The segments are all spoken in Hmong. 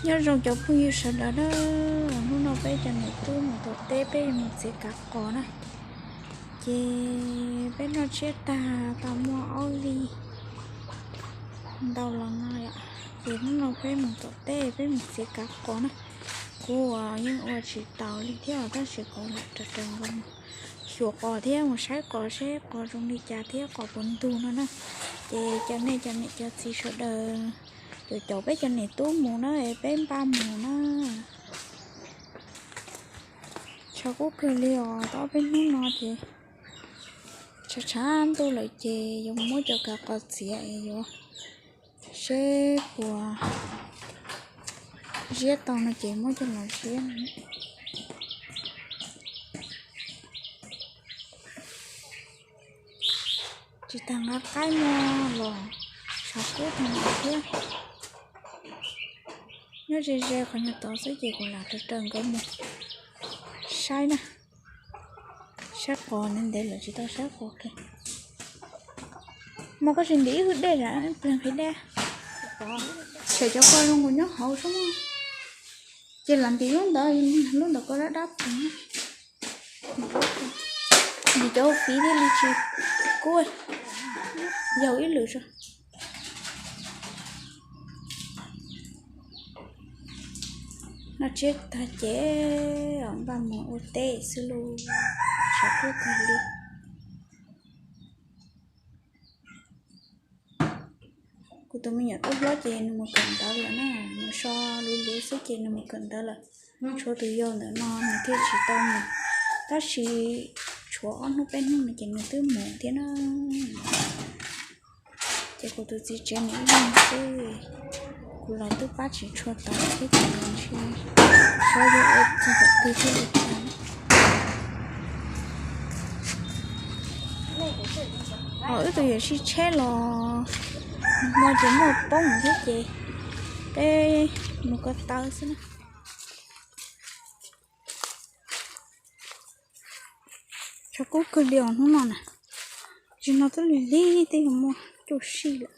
Nyob zoo cov phooj ywg sawv daws na, hnub no peb cov niam tub mus tom teb peb yuav mus txiav kav qos na. Ces peb noj tsiab tag tau muaj ob vij ntau los no yom. Ces hnub no peb mus tom teb peb mus txiav kav qos na. Kuv uas yeej ua tsis taus li thiab tab sis kuv lam raws raws nkaus mus xyuas qos thiab mus saib qos seb qos zoo li cas thiab qos puas ntug no na. Ces cov nej cov niam cov txiv sawv daws, caum caum peb cov niam tub mus na, peb npaj mus na. Tshav kub kawg li os, tau ob peb hnub no ces tshav tshav ntuj lawm ces yuav muab cov kav qos txiav es yuav seb puas ziab tau no ces muab coj los ziab. Tsis tas nqa qaib no los tshav kub tag npaum thiab. Nyob ze ze qhov nyuag tod xwb ces kuv lam raws raws nkawd mus saib na. Saib qos ntev ntev lawm tsis tau saib qos kiag. Mas koj tsis ntim ib hwj dej zam ib pliag nqhis dej. Tshem cov ko zoo nkaus nyob hauv sab. Ces lam ntim lub ntawd, lub ntawd ko dab dab pus. Ntim cov fiv thiaj li tsis kub. Yaum ib lwm tso. Noj tsiab tag ces npaj mus ua teb xwb lauj, tshav kub kawg li. Kuv tus me nyuam tub hlob ces nws mus kawm ntawv lawm na, nws so luv luv xwb ces nws mus kawm ntawv lawm. Tshuav tus yau ntawm no nws thiaj tsis tau mus, tab sis tshuav ob hnub peb hnub no ces nws twb mus thiab na. Ces kuv tus txiv tsev nws ib leeg xwb, kuv los twb pab tsis tshua tau thiab ces ntshe xyov yuav ua txog thaum twg thiaj li tau. Os, wb tus yuam sij tsheb los hmo ces muaj poob thiab ces peb mus ko taw xwb na. Tshav kub kawg li os hnub no na, tsis no twb lig lig twb yuav muaj cuj sij lawm.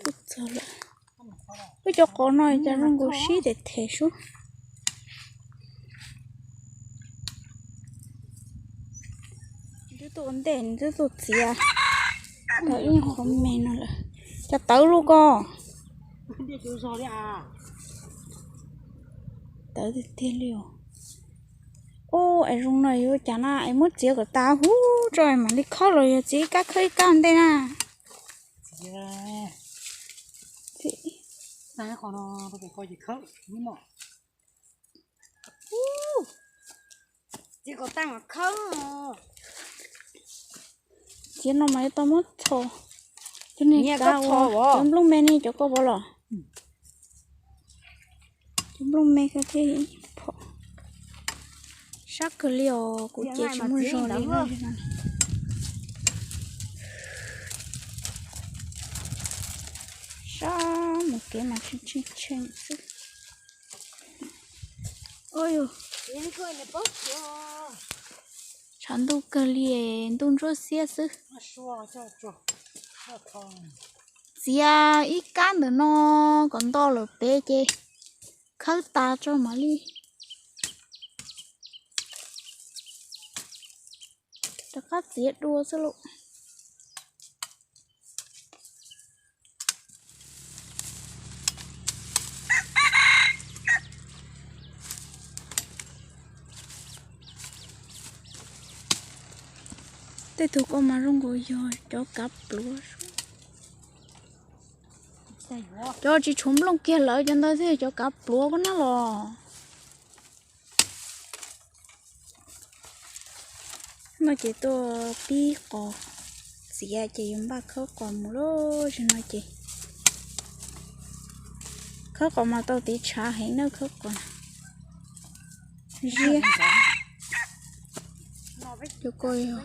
Twb txog lawm. Wb cov qos no cas zoo nkaus sib them them sub. Twb tuaj ua ntej twb tuaj txiav tau ib qho me no lawm. Cov tawv lub ko. Tawv tiag tiag li os. Ub, es zoo no yuav cas na, es muab txiav kom tas huv tso mam li khawb los yog txiav ib kab khawb ib kab ua ntej na. Txiav no mas yuav tau muab txhos. Cov niag kav uas cov nplooj me ne, cov koj pov los. Cov nplooj me ko thiaj phom. Sab kawg li os, kuv ces tsis muaj zog li no. Sab mus kev mas tshee tshee xwb. Tshav ntuj kawg li, ntuj ntsuab xiab xwb. Txiav ib kab ntawm no kom nto lawm pem ces khawb tas tso mam li rov qab txiav dua xwb lauj. Tej tug ko mas zoo nkaus yog cov kav pluav. Cov tsis tshuav nplooj kiag lawm cov ntawd thiaj cov kav pluav koj na los. No ces tuaj pib qos txiav ces yuav npaj khawb qos mus lawm. Zaum no ces khawb qos mas tau tiv tshav heev na khawb qos. Ziab. Cov ko yog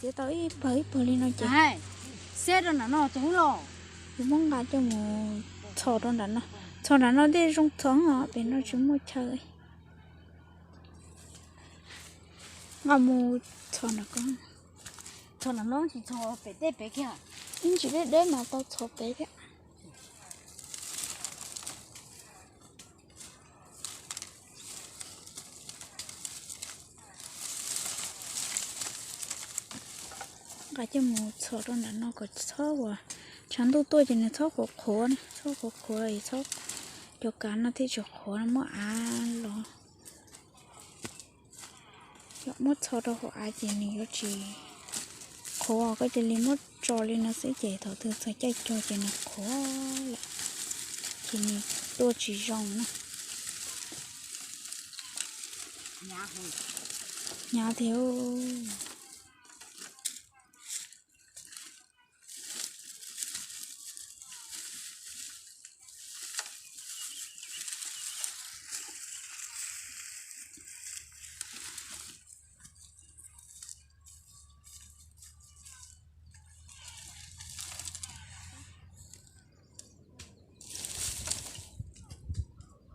Txiav tau ib pawg ib pawg li no ces xeb rau nram no ces los, kuv muab nqa coj mus txhos rau nram no. Txhos nram no tej zoo txhos os, pem no tsis muaj chaw. Nqa mus txhos nram ko, txhos nram no tsis txhos pem tej pem kiag. Ib ntsis deb deb mas tau txhos pem thiab. Nqa coj mus txhos rau nram no kom txhob uas tshav ntuj tuaj ces nws txhob qhuav qhuav na, txhob qhuav qhuav es txhob, cov kav no thiaj tsis qhuav, muab av los, muab txhos rau hauv av ces nws yuav tsis qhuav, koj cia li muab tso li no xwb ces thaum twg txog caij cog ces nws qhuav lawm, ces nws tuaj tsis zoo na. Hnyav tiag.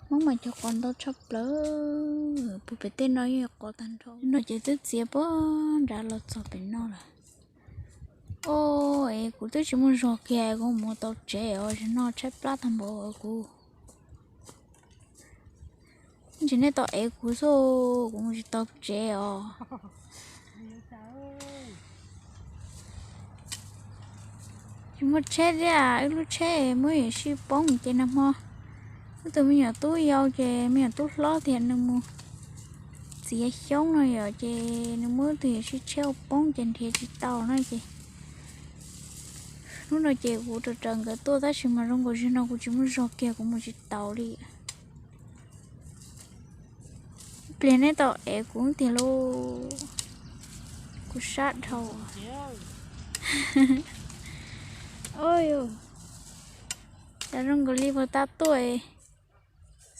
Hmoob mas cog qos ntau tshaj plaws, puag pem tej no yeej qos tag nrho. No ces twb txiav puag nrad los txog pem no lawm. Os, es kuv twb tsis muaj zog kiag kuv mus tau tsev os, zaum no tshaib plab tag npaum kuv. Ntsis nej tau ev kuv xwb, kuv mus tsis tau tsev os. Tsis muaj tsheb thiab, wb lub tsheb muab yuam sij poob ces nag hmo wb tus me nyuam tub yau ces me nyuam tub hlob tias nws mus txiav xyoob no yom, ces nws muab wb tus yuam sij tsheb ua poob ces nrhiav tsis tau no ces hnub no ces kuv raws raws nkawd tuaj tab sis mas zoo nkaus zaum no kuv tsis muaj zog kiag kuv mus tsis taus li. Ib pliag neb tau ev kuv tiag lauj, kuv sab dhau. Ua, cas zoo nkaus li puag ta tuaj,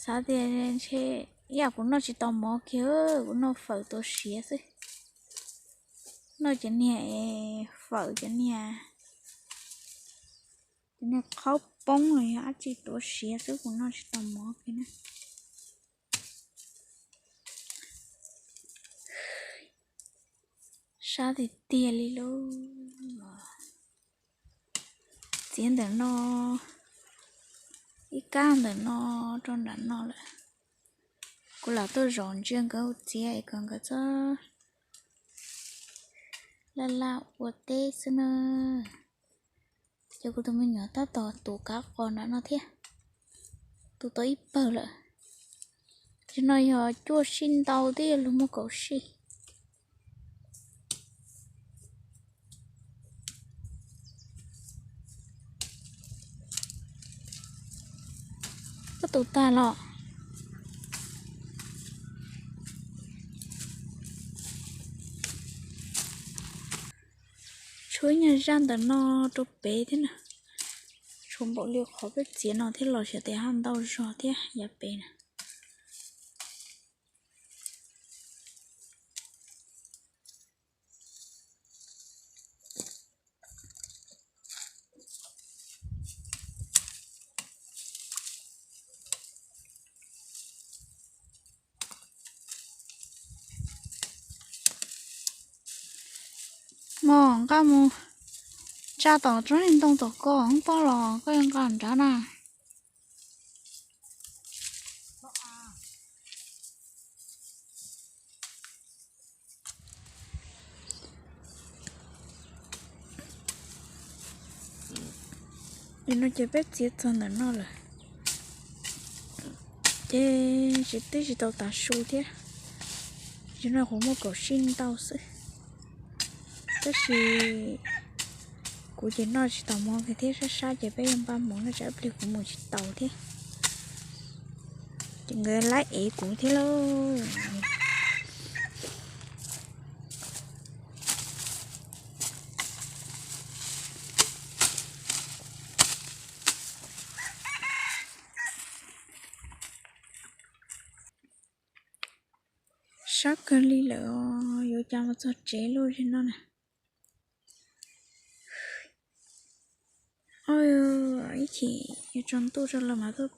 xav tias ntshe ib yam kuv noj tsis tau mov kiag, kuv noj fawm tau siav xwb. Noj cov niag fawm cov niag, cov niag qhaub poob los yog dab tsi tuav siav xwb kuv noj tsis tau mov kiag na. Sab tiag tiag li lauj. Txiav ntawm no, ib kab ntawm no rau nram no lawm. Kuv lam tuaj zov ntsia nkawd txiav es kom nkawd txhob laj laj ua teb xwb na. Ces kuv tus me nyuam tab tom tu kav qos nram no thiab, tu tau ib pawg lawm. Ces no yog cuaj sij ntau twb yog lug muaj kaum sij. Koj tu tag los? Tshuav nyuag zaj ntawm no rau pem thiab na. Tshuav npaum li qhov peb txiav no thiab los xyov tias haj ntau zog thiab yav pem na. Mog, nqa mus tsa tom tsob niag ntoo tom ko, wb poob los koj yuav nqa nrad na. Nim no ces peb txiav txog ntawm no lawm, ces tsis, twb tsis tau tav su thiab. Ces no kuv muaj kaum sij ntau xwb, tab sis kuv ces noj tsis tau mov kiag thiab, sab sab ces peb yuav npaj mus no tsam ib pliag kuv mus tsis taus thiab. Ces nkawd laib ev kuv thiab lauj. Sab kawg li lawm os, yuav cas mus txog tsev luaj li no na. Ces yuav tsaus ntuj tso los mas tuaj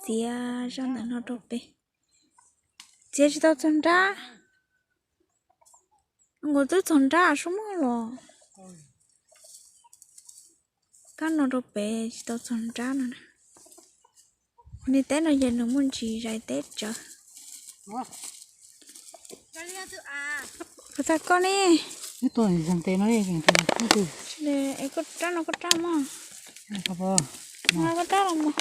txiav zaj ntawm no rau pem. Txiav tsis tau txog nrab. Nkaus twb txog nrab sub muag los. Kab no rau pem tsis tau txog nrab no na. Niag teb no ces nws muaj ntsis zais teb tsawv. Puas tag koj ne? Es koj rab no koj rab mog. Koj rab los mog.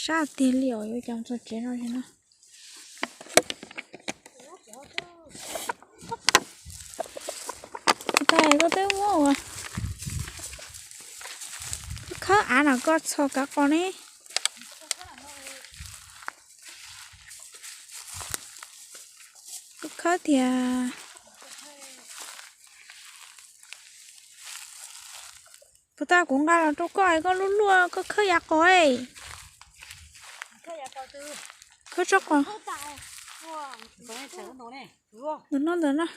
Sab tiag li os, yuav cas txog tsev no no. Puas tag koj twb muab ua. Koj khawb av no koj txhos kav qos ne. Koj khawb tiag. Puas tag kuv nqa los rau koj es koj luaj luaj koj khawb yav qos. Khawb tsob qos. Ntawm no ntawm no.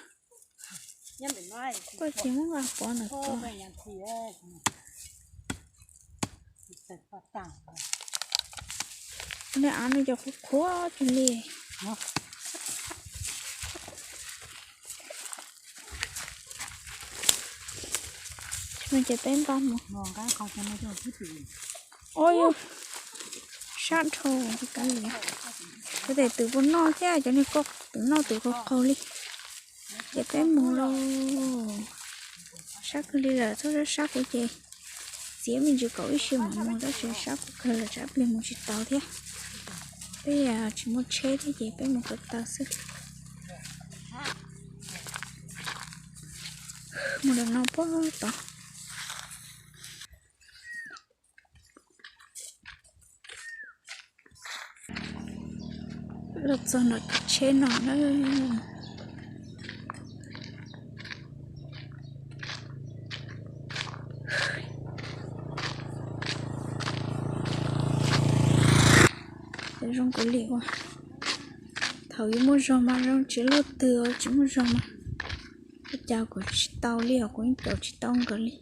Koj ces muab nqa pov ntawm tod. Niag av no cov qhuav qhuav kawg li. No ces peb nqa mus. Ua yus sab dhau li. Cov tes twm puas noj thiab cov niag ko twm noj twm qaug qaug li. Ces peb mus lauj. Sab kawg li lawm, txhob sab sab kuv ces txiav me ntsis kaum ib si mam mus, tab sis sab kuv kawg lawm tsam ib pliag mus tsis tau thiab. Peb tsis muaj tsheb thiab ces peb mus ko taw xwb. Mus lawm no puag tod. Los txog nram tsheb no na. Zoo kawg li ua. Thaum yuav muaj zog mas zoo, tsis luaj twg tsis muaj zog mas. Ua cas kuv tsis tau li os, kuv yeej caum tsis tau nkawd li.